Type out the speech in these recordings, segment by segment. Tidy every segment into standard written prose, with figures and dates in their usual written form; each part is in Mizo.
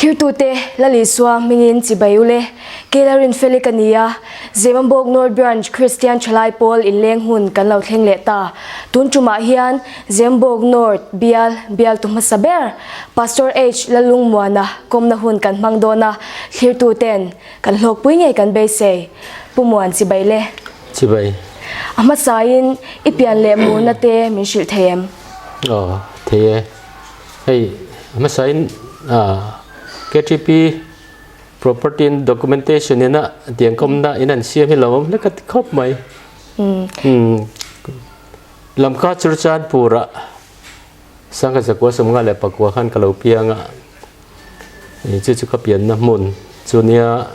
Thlirtute, Lal Isua hmingin chibai ule. Kela Rinfeli ka ni a, Zemabawk North Branch Kristian Thalai Pawl inleng hun kan lo thleng leh ta. Tun tumah hian Zemabawk North bial bialtu hmasa ber Pastor H Lalungmuana kawmna hun kan hmang dawn a, thlirtuten kan hlawkpui ngei kan beisei. Pu Muan chibai le. Chibai. A hmasain i pian leh murna te min hrilh thei em? Aw, thei e. Hei hmasain KTP Property and Documentation ina tiang kawmna in an siam hi lo awm hlek a ti khawp mai. Lamka Churchandpur-ah Sangha Zakua 59 khan ka lo piang a, chu chu ka pianna hmun chu nia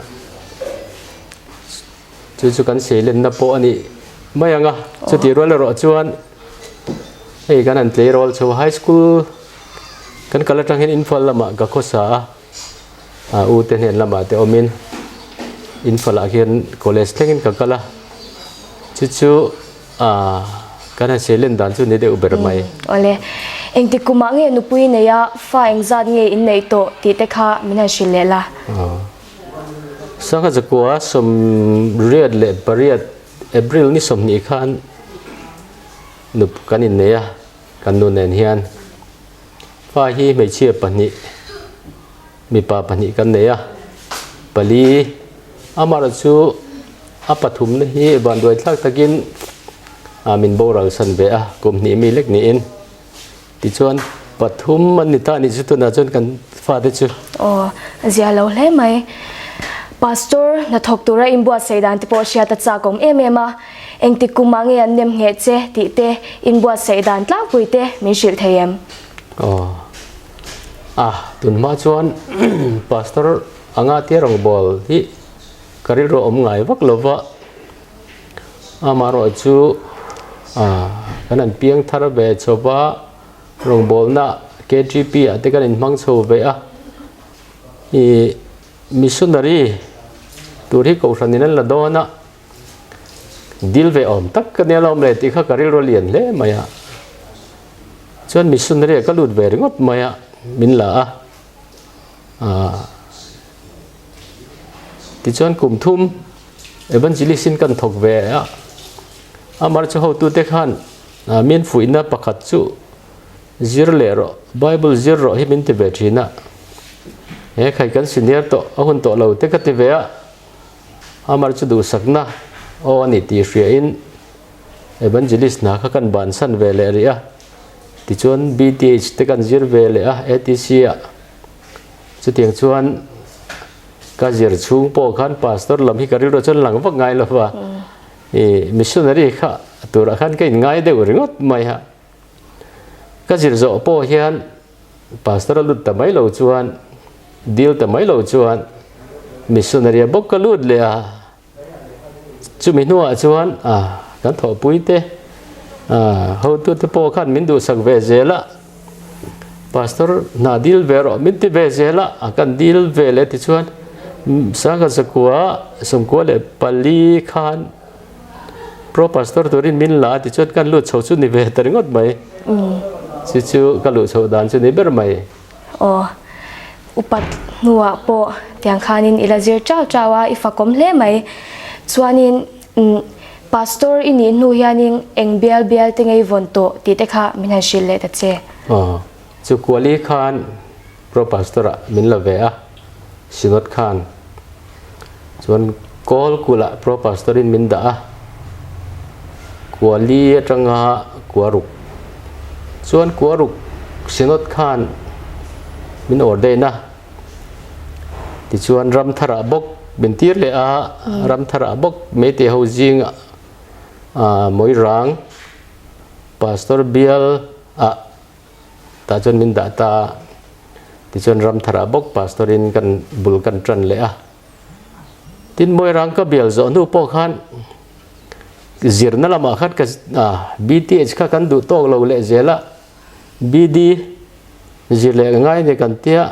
chu chu kan seilenna pawh a nih mai ang a, chutih rual erawh chuan hei kan han tleirawl chho high school kan kal atang hian Imphal lamah ka khawsa a, a u te hnen lamah te awmin Imphal ah khian college thlengin ka kal a, chu chu ah kan han seilen dan chu ni deuh ber mai. Awle, engtik kumah nge nupui nei a fa engzat nge in neih tawh tih te kha min han hrilh leh la. Sangha zakua 88 April ni 20 khan nup kan innei a, kan nu nen hian fa hi hmeichhia pahnih mipa pahnih kan nei a, pali amaherawh chu a pathumna hi vanduai thlak takin min boral san ve a, kum hnih mi lek niin. Tichuan pathum an ni ta a nih chu tunah chuan kan fate chu. Aw, a zia lo hle mai. Pastor hnathawk tura inbuatsaih dan te pawh hriat a chak awm em em a, engtik kum ah nge an nem ngheh che tih te inbuatsaih dan tlangpui te min hrilh thei em? Aw, a tunhma chuan Pastor anga tia rawngbâwl hi ka rilru a awm ngai vak lo va. Amaherawh chu kan han piang thar ve chho va, rawngbawlna KTP ah te kan inhmang chho ve a, ih missionary tur hi kohhran in an la dawn a, dil ve awm tak ka nia lawm le tih kha ka rilru a lian hle mai a, chuan missionary ah ka lut ve ringawt mai a, min la a, ah tichuan kum thum. Evangelist in kan thawk ve a, amar chu hotute khan min fuihna pakhat chu zir leh rawh, Bible zir rawh hi min ti ve thin a, he khai kan senior tawh a hun tawh lo te ka ti ve a, amar chu duhsakna aw a ni tih hria in Evangelist hna kha kan bansan ve leh rih a, tichuan BTH te kan zir ve leh a ATC ah chutiang chuan. Ka zir chhung pawh khan pastor lam hi ka rilru chuan lang vak ngai lo va, i missionary kha turah khan ka inngai deuh ringawt mai a. Ka zir zawh pawh hian pastor a lut ta mai lo chuan, dil ta mai lo chuan missionary a bawk ka lut leh a. Chumi hnuah chuan kan thawhpui te hotute pawh khan min duhsak ve zel a, Pastor hna dil ve rawh min ti ve zel a, a kan dil ve leh tichuan Sangha zakua 94 khan Pro Pastor turin min la a tichuan kan lut chho chu ni ve ta ringawt mai. Chu chu ka luh chhoh dan chu ni ber mai. Aw. Upat hnuah pawh tiang khanin i la zir chau chau a, i fakawm hle mai. Chuanin Pastor i nih hnu hianin eng bial bial te ngei vawn tawh tih te kha min han hrilh leh ta che. Aw, chu Kuali khan Pro Pastor ah min la ve a, Synod khan. Chuan Kawlkulh ah Pro Pastor in min dah a, Kuali atanga Kuaruk. Chuan Kuaruk Synod khan min ordain a, tichuan Ramtharah bawk min tir leh a, Ramtharah bawk Meitei ho zingah Mawirang Pastor bial ah tah chuan min dah ta a, tichuan Ramtharah bawk Pastor in kan bul kan tan leh a. Tin Mawirang ka bial zawh hnu pawh khan zirna lamah khan ka BTH kha kan duh tawk lo leh zel a, BD zir leh ka ngai a ni kan tia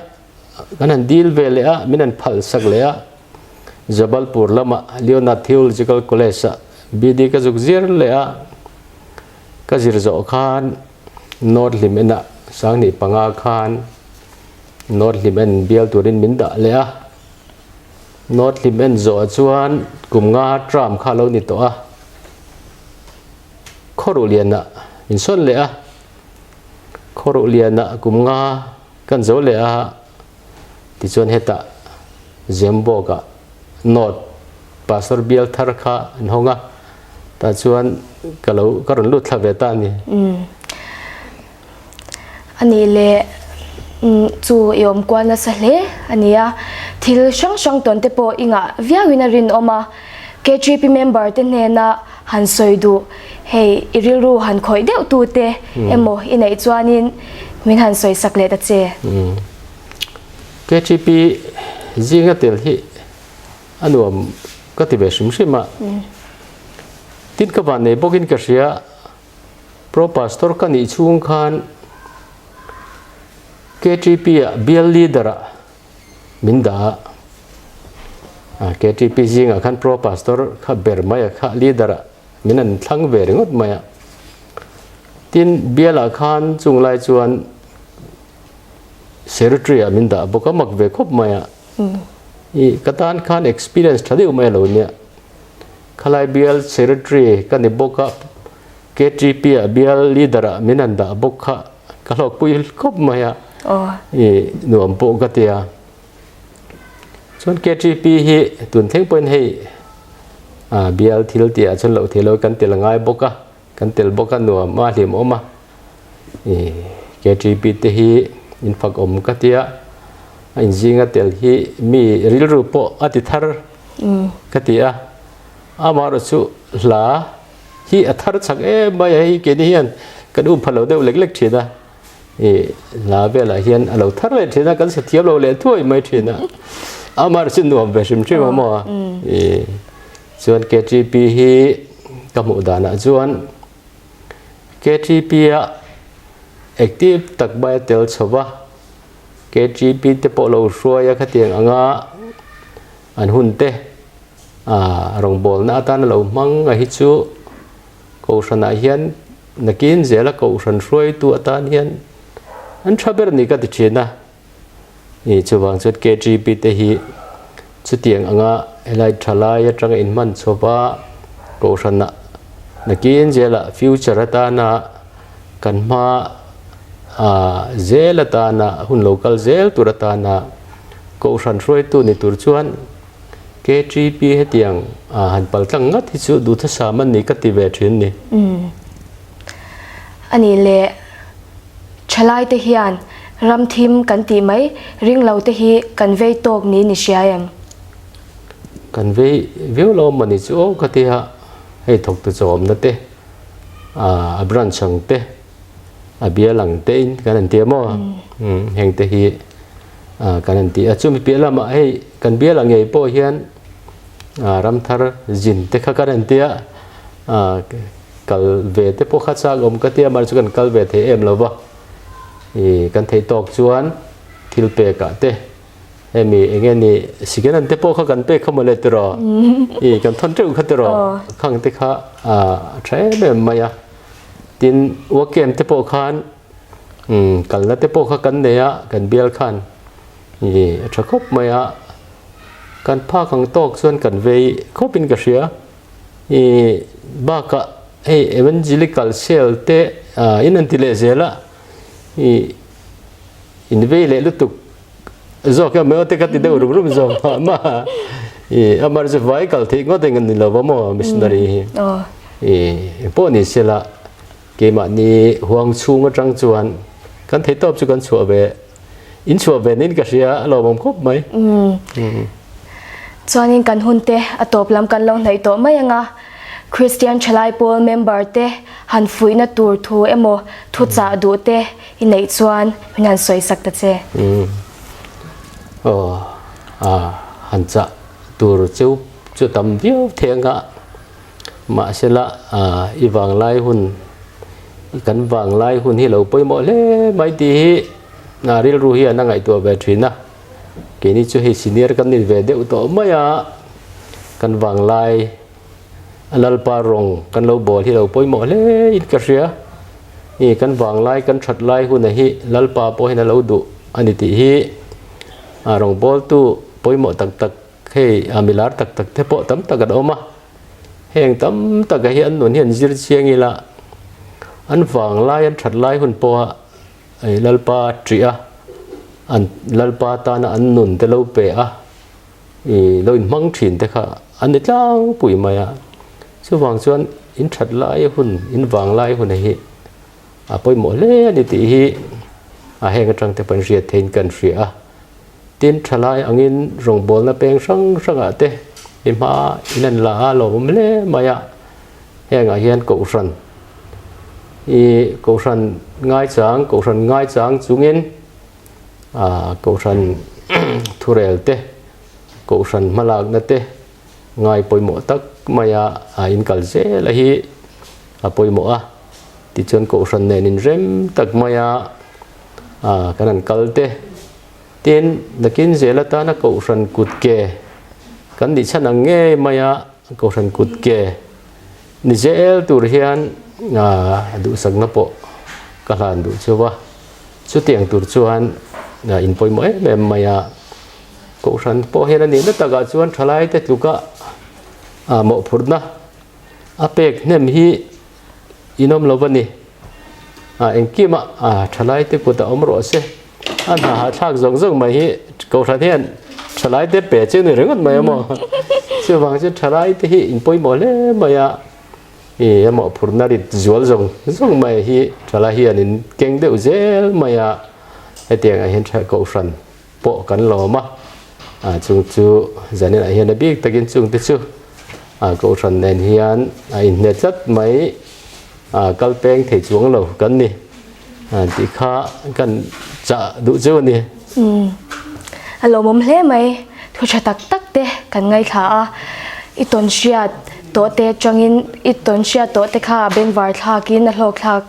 kan han dil ve leh a, min han phal sak leh a, Jabalpur lamah Leonard Theological College ah BD ka zuk zir leh a, ka zir zawh khan North Hlim enah 2005 khan. North Hlimen bial turin min dah leh a. North Hlimen zawh chuan kum nga term kha a lo ni tawh a. Khawruh lianah min sawn leh a. Khawruh lianah kum nga kan zo leh a. Tichuan hetah Zembawkah North Pastor bial thar kha an hawng a, tah chuan ka lo ka rawn lut thla ve ta a ni. A nih leh chu i awm kual nasa hle a ni a, thil hrang hrang tawn te pawh i ngah viauin a rinawm a, KTP member te hnena han sawi duh hei i rilru han khawih deuh tu te emaw i neih chuanin min han sawi sak leh ta che. KTP zinga tel hi a nuam ka ti ve hrim hrim a, tin ka van nei bawkin ka hria Pro Pastor ka nih chhung khan KTP ah bial leader ah min dah a, KTP zingah khan Pro Pastor kha ber mai a kha leader ah min an thlang ve ringawt mai a. Tin bial ah khan chung lai chuan Secretary ah min dah bawk a mak ve khawp mai a. I ka tan khan experience tha deuh mai a lo nia. Khalai bial Secretary ka ni bawk a, KTP ah bial leader ah min han dah bawk kha ka hlawkpui khawp mai a, i nuam pawh ka ti a. Chuan KTP hi tun thleng pawhin hei bial thil tih ah chuan loh theih lo kan tel a ngai bawk a, kan tel bawk a nuam a hlimawm a. I KTP te hi in fak awm ka ti a, a inzinga tel hi mi rilru pawh a ti thar ka ti a, amaherawh chu hla hi a thar chak em mai a, hei keini hian kan um pha lo deuh lek lek thin a, i hla velah hian a lo thar leh thin a, kan sa thiam lo leh thuai mai thin a, amaherawh chu nuam ve hrim hrim a maw a, i chuan KTP hi ka hmuh danah chuan KTP a active tak mai a tel chho va, KTP te pawh lo hruai a khatiang anga an hun te rawngbawlna atana lo hmang a hi chu Kohhranah hian nakin zela Kohhran hruaitu atan hian an tha ber a ni ka ti thin a. Ni chuvang chuan KTP te hi chutiang anga helai thalai atanga inhman chhuah a Kohhranah nakin zela future atana kan hma zel atana hun lo kal zel tur atana Kohhran hruaitu ni tur chuan KTP hetiang han pal tlang ngat hi chu duhthusam a ni ka ti ve thin ni. A nih leh thalai te hian ram thim kan tih mai ring lo te hi kan vei tawk niin i hria em? Kan vei viau lo mah ni chu aw ka ti a, hei thawktu chawmna te, a branch ang te, a bial ang te in kan han ti a maw? Heng te hi kan han ti a, chumi piah lamah hei kan bial ang ngei pawh hian ramthar zin te kha kan han ti a, kal ve te pawh kha chak awm ka ti a, mahse kan kal ve thei em lo va, ih kan theih tawk chuan thil pekah te hemi eng nge ni second hand te pawh kha kan pek kha mawle tiraw ih kan thawn teuh kha tiraw khang te kha a tha em em mai a, tin work camp te pawh khan umm kalna te pawh kha kan nei a kan bial khan ih a tha khawp mai a, kan phak ang tawk chuan kan vei khawpin ka hria. Ih bakah hei evangelical cell te in an ti leh zel a ih in vei leh lutuk zawk em mai te ka ti deuh rum rum zawk mah mah ih amah chu vai kal theih ngawt eng an ni lo va maw missionary hi ih engpawh ni sela keimahni huang chhung atang chuan kan thei tawp chu kan chhuah ve In chhuah ve niin ka hria a lawmawm khawp mai. Chuanin kan hun te a tawp lam kan lo hnaih tawh mai anga Kristian Thalai Pawl member te han fuihna tur thu emaw thu chah duh te i neih chuan min han sawi sak ta che. Aw a han chah tur cheu chu tam viau thei anga mahsela i vanglai hun kan vanglai hun hi lo pawimawh hle mai tih hi A rilru hian a ngaihtuah ve thin a, keini chu hei senior kan ni ve deuh tawh mai a, kan vanglai a lalpa rawng kan lo bawl hi lo pawimawh hle in ka hria, i kan vanglai kan that lai huna hi lalpa pawhin a lo duh a ni tih hi rawngbawltu pawimawh tak tak hei milar tak tak te pawh tam tak an awm a. Heng tam taka hi an nun hi an zir chiang ila an vanglai an that lai hun pawha Lalpa ṭih a, an Lalpa tana an nun te lo pe a, ih lo inhmang ṭhin te kha an ni tlangpui mai a. Chuvang chuan in that lai hun, in vanglai hun hi a pawimawh hle a ni tih hi a heng aṭang te pawhin hriat theihin kan hria a. Tin, thalai angin rawngbawlna peng hrang hrangah te i hma in an la a lawmawm hle mai a, hengah hian kohhran i kohhran ngaichang kohhran ngaichang chungin ah kohhran thurel te kohhran hmalakna te ngai pawimawh tak maia a inkal zel a hi a pawimawh a, tichuan kohhran nen inrem tak maia ah kan han kal te. Tin, nakin zel atana Kohhran kut ke kan nih chhan ang ngei maia Kohhran kut ke ni zel tur hian duhsakna pawh ka hlan duh cheu a. Chutiang tur chuan inpawimawh em em mai a. Kohhran pawh hian a nihna takah chuan thalaite tluka mawhphurhna a pek hnem hi inawm lo a ni. Engkima thalaite kut a awm rawh se. A hna hahthlak zawng zawng mai hi Kohhran hian thalai te pe chu ni ringawt mai amaw. Chuvang chu thalai te hi in pawimawh hle mai a, ih emaw phurna rit zual zawng zawng mai hi thalai hian in keng deuh zel mai a, hetiang ah hian Kohhran pawh kan lawm a, ah chung chu zanin ah hian a bik takin chung te chu ah Kohhran nen hian a inhne tlat mai ah kal peng thei chuang lo kan ni. Tih kha kan chah duh chu a ni. Umm a lawmawm hle mai, thu tha tak tak te kan ngaithla a, i tawn hriat tawh te atangin i tawn hriat tawh te kha a bengvar thlakin a hlawk thlak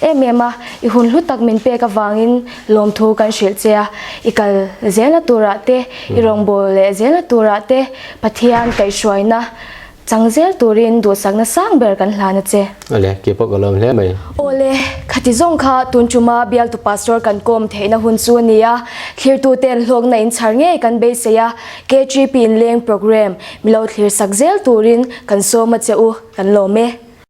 em em a, i hun hlu tak min pek avangin lawmthu kan hrilh che a, i kal zelna turah te, i rawngbâwl leh zelna turah te Pathian kaihhruaina Chang zel turin duhsakna sang ber kan hlan a che. Awle, kei pawh ka lawm hle mai. Awle, khati zawng kha tun tuma bialtu pastor kan kawm theihna hun chu a ni a, thlirtuten hlawkna inchhar ngei kan beisei a, KGP inleng programme milo thlir sak zel turin kan sawm a che u, kan lawm e.